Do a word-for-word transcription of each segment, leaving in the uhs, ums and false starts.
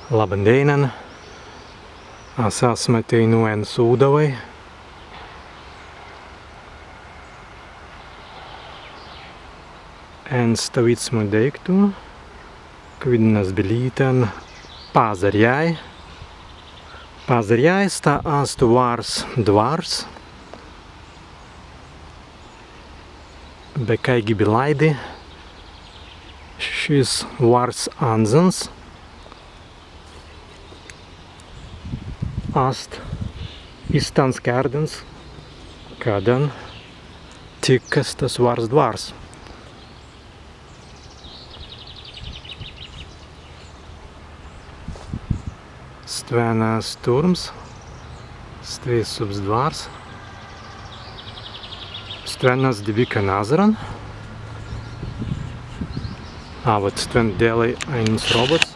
Labban dēinan. As asma teinū en Sūdawai. En stawīdsmu deīktu, kawīdan as bilītan Pazarjāi. Pazarjāi sta ast wārs dwārs. Be kāigi bilāi di, šis wārs anzans ast iz stans kērdans, kaddan tikka stas wārs dwārs. Stwen ast turms, stwi subs dwārs, stwen ast debīkan azzaran. A, wot stwen dēlai aīns robōts.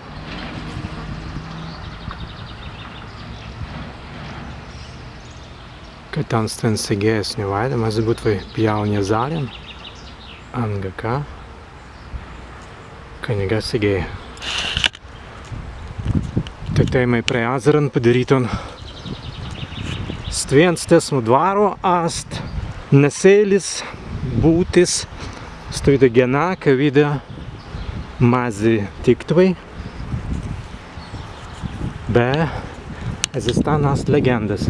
Kāi tāns stwen segēi, as ni waīda, mazzi būtwei pjaunja zaljan. Anga ka. Ka nika segēi. Tetēimai prei azzaran padirītun. Stwen stesmu dwāru ast naselis, būtis, stawīda genā, kawīda mazzi tiktwei. Be ezze stan ast legēndas.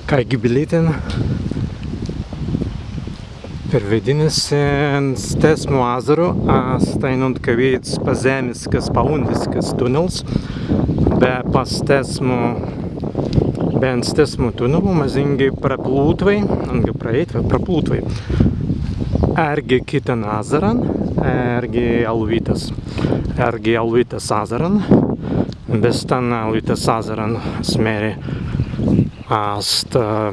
Kāigi bilītan, perwaidinna si en stesmu azzaru ast ainuntkawīds pazēmiskas, paūndiskas tunnels, be pa stesmu, be en stesmu tunnelu mazīngi praplūtwei, anga praēitwei, praplūtwei ērgi kittan azzaran, ērgi Alwittas, ērgi Alwittas azzaran. Be stan Alwittas azzaran, as mēri, ast, ā,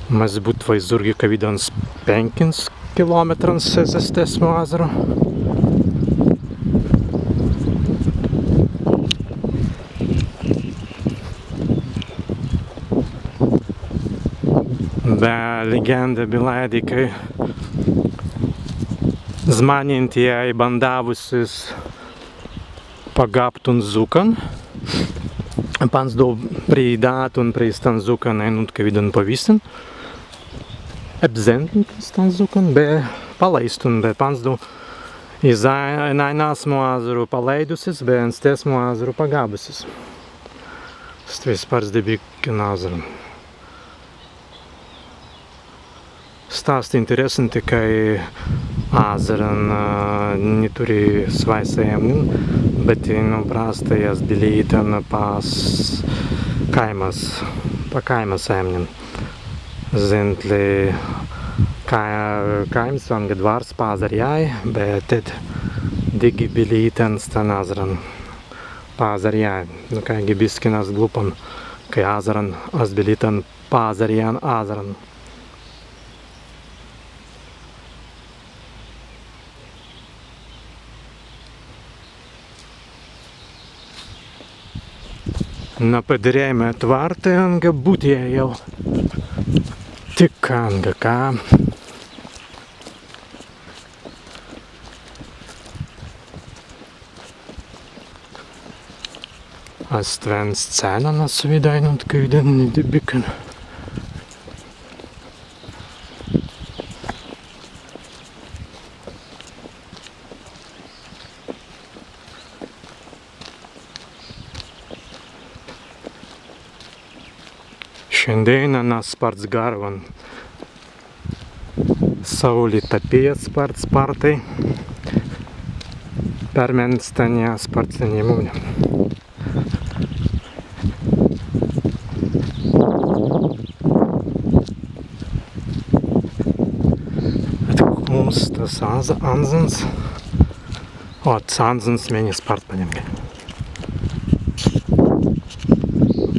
mazzi būtwei zūrgi kawīdans pēnkjans kilōmetrans ezze stesmu azzaru. Be legēnda bilāi di, kāi zmānentjai bandāwusis pagabtun zukkan, panzdau preidātun prei stan zukkan ainuntkawīdan pawīstin, ebzentlintun stan zukkan, be palaīstun, be panzdau iz ai-, en ainasmu azzaru palaīdusis, be en stesmu azzaru pagābusis. Stwi spārts debīkan azzaran. Sta ast interessantan, kāi azzaran, ā, ni turri swāise emnin, bet, nu, prastai ast bilītan pa s-, kāimas, pa kāimas emnin. Zentli, kā-, kāims anga dwārs Pazarjāi, bet tēt dīgi bilītan stan azzaran Pazarjāi. Nu, kāigi biskin ast gluppan, kāi azzaran ast bilītan Pazarjan azzaran. Na, padirēimai etwartai anga butjai jāu. Tik anga ka. Ast stwen scēnan, as widāi ainuntkawīdan debīkan. Šandēinan ast spārts garwan. Saūli tapīja spārts spārtai. Permēnsta ni ast spārts ni mūni. Ēt, kums stas anz-, anzans. Ot, anzans mennei spārts padīnga.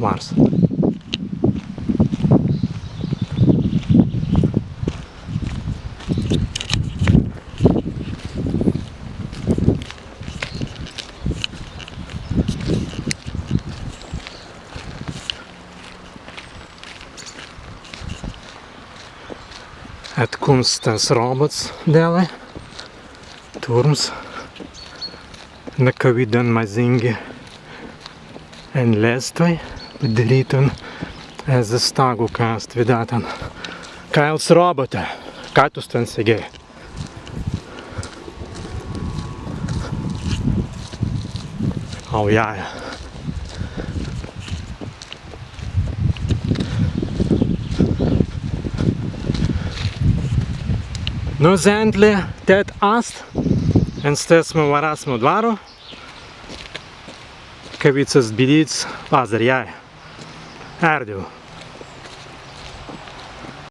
Mārs. Etkūmps stas robots dēlai. Turms. Na kawīdan mazīngi enlēztwei, padirītun ezze staggu, kas ast widātan. Kails, robot, kāi tū stan segēi? Aujāi. Nu, zentli, tēt ast en stesmu warasmu dwaru, kawīds ast bilīts pazarijai. Ērdiw.